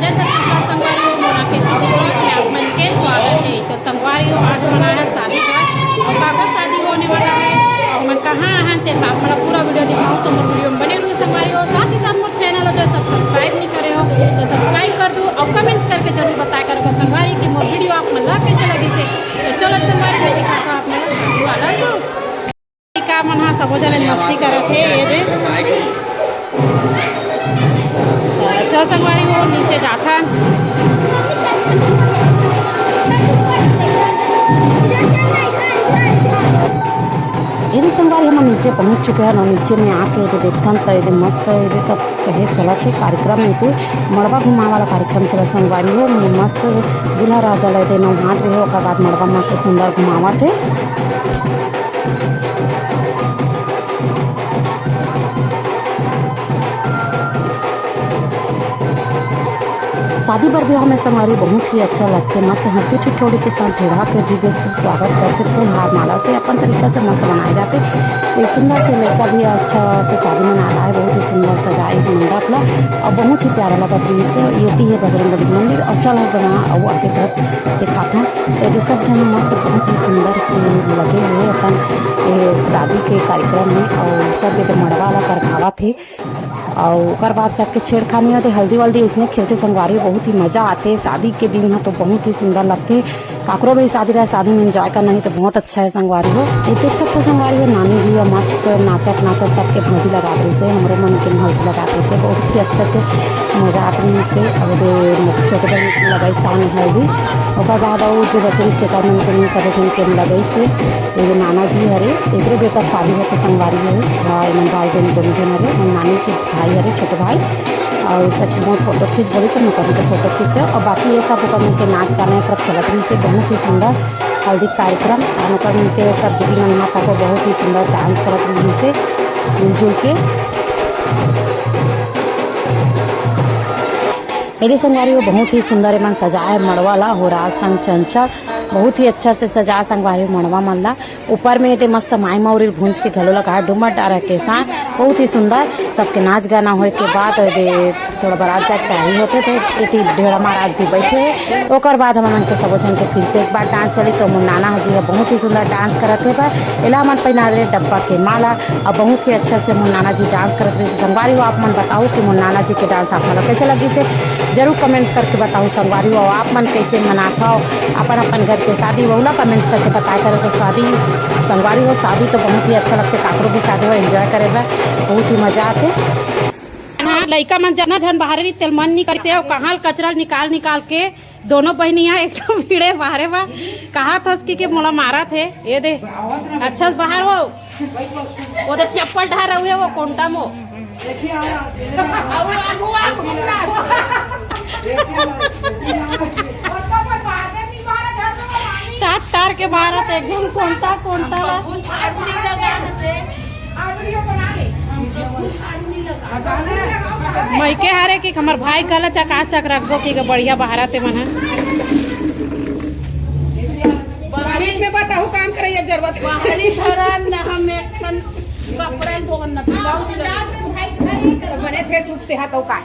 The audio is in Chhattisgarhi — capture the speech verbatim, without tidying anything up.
जय छत्तीसगढ़ संगवारी हो, मोना के सीजी ब्लॉग में आप मन के स्वागत है। तो संगवारी हो, आज मनाया शादी का, और काकर शादी होने वाला है, और हमन कहाँ हैं, ते आप मन ला पूरा वीडियो दिखाऊँ, तो मोर वीडियो में बने रहो संगवारी हो। साथ ही साथ मोर चैनल हो जो सब सब्सक्राइब नहीं करे हो, तो सब्सक्राइब कर दो, और कमेंट्स करके जरूर बताया करो संगवारी कि मोर वीडियो आप मन ला कैसे लगी से। तो चलो संगवारी, मैं दिखाता हूँ आप मन ला शादी वाला look। लइका मन ह सबो झन मस्ती करत हे, ये दे। चल संगवारी हो, नीचे जाथन। ये दे संगवारी, हमन नीचे पहुंच चुके हैं और नीचे में आके ये दे देखथन त ये दे मस्त ये दे सब कहे चलत हे कार्यक्रम, ये दे मड़वा घुमाए वाला कार्यक्रम चलत संगवारी हो। मस्त दूल्हा राजा ला ये दे नौहाट रहे, ओकर बाद मड़वा मस्त सुंदर घुमावत हे। शादी बर ब्याह में संगवारी बहुत ही अच्छा लगथे, मस्त हंसी ठिठोली के साथ ढेढ़ा के भी बेस स्वागत करथे, फूल हार माला से अपन तरीका से मस्त बनाए जाथे। तो ये सुंदर से लड़का भी अच्छा से शादी मना रहा है, बहुत ही सुंदर सजाए इस मंडप ला और बहुत ही प्यारा लगत रहिस। ये ती है बजरंग बली मंदिर और चल बना और आगे तरफ दिखाता। तो ये सब जन मस्त बहुत ही सुंदर से लगे हुए अपन ये शादी के कार्यक्रम में और सब ये तो मड़वा ला करखावत हे। और ओकर बाद सबके छेड़खानी होथे, हल्दी वल्दी इसने खेलथे संगवारी, बहुत ही मजा आथे। शादी के दिन ह तो बहुत ही सुंदर लगथे। काकरो भी शादी रहे, शादी में एंजॉय करना ही तो बहुत अच्छा है संगवारी हो। ये देख सकते हो संगवारी हो, नानी भी है मस्त नाचत नाचत सबके हल्दी लगा रही से, हमरो मन के हल्दी लगा रही थे, बहुत ही अच्छा से मजा आत रही से। अब दे छोटे बहन के लगाइस तान हल्दी, ओकर बाद और जो बचे रिश्तेदार मन के लिए सब जन के लगाइस से। ये नाना जी हरे, एकरे बेटा के शादी होते संगवारी हो, भाई मन भाई बहन दोनों जन हरे, और नानी के भाई हरे, छोटे भाई, और सब बहुत फोटो खींच बोले तो मैं कहूँ तो फोटो खींचो। और बाकी ये सब ओकर मन के नाच गाना एक तरफ चलत रही से, बहुत ही सुंदर हल्दी कार्यक्रम। और ओकर मन के सब दीदी मन हाथ को बहुत ही सुंदर डांस करत रही से मिलजुल के। मेरे संगवारी हो बहुत ही सुंदर एमन सजाए मड़वा ला, हो राज संग चंचल बहुत ही अच्छा से सजा संगवारी हो मड़वा मन ला। ऊपर में एदे मस्त माई मौरी भूंज के घलो लगा हे, डूमर डारा के साथ बहुत ही सुंदर। सबके नाच गाना होए के बाद एदे थोड़ा बारात जाके तैयारी होथे, तो एती ढेड़ा महाराज भी बैठे हे। ओकर बाद हमन के सबो झन के फिर से एक बार डांस चली, तो मोर नाना जी ह बहुत ही सुंदर डांस करत हे। पर एला हमन पहिना दे डब्बा के माला, और बहुत ही अच्छा से मोर नाना जी डांस करत रहिस। संगवारी हो, आप मन बताओ कि मोर नाना जी के डांस आप मन ला कैसे लगिस हे, जरूर कमेंट्स करके बताओ संगवारी हो। आप मन कैसे मनात हव अपन अपन घर के शादी, वहू ला कमेंट्स करके बताए करो। तो शादी संगवारी हो, शादी तो बहुत ही अच्छा लगथे, काकरो भी शादी हो एंजॉय करे बर बहुत ही मजा आथे। हाँ, लइका मन जना झन बाहर रही तेल मन नहीं करिसे, अउ कहाँ ल कचरा निकाल निकाल के दोनों बहिनी ह एकदम भिड़े बाहरे बा। कहा थस कि, कि मोला मारत हे। ये दे, अच्छा से बाहर हो। वो दे चप्पल ढाह रहे हुए, वो कोंटा मो। टाट टार के मारत एकदम कोंटा कोंटा ला। मइके हरे कि हमर भाई कहला चकाचक रखबो कि बढ़िया बहारा ते मन ह। पेट में बताहू काम करे एक जरूरत। बाहरी धरन न हम एक ठन कपड़ा धोवन न ब्लाउज। बने थे सुख सेहत हो का।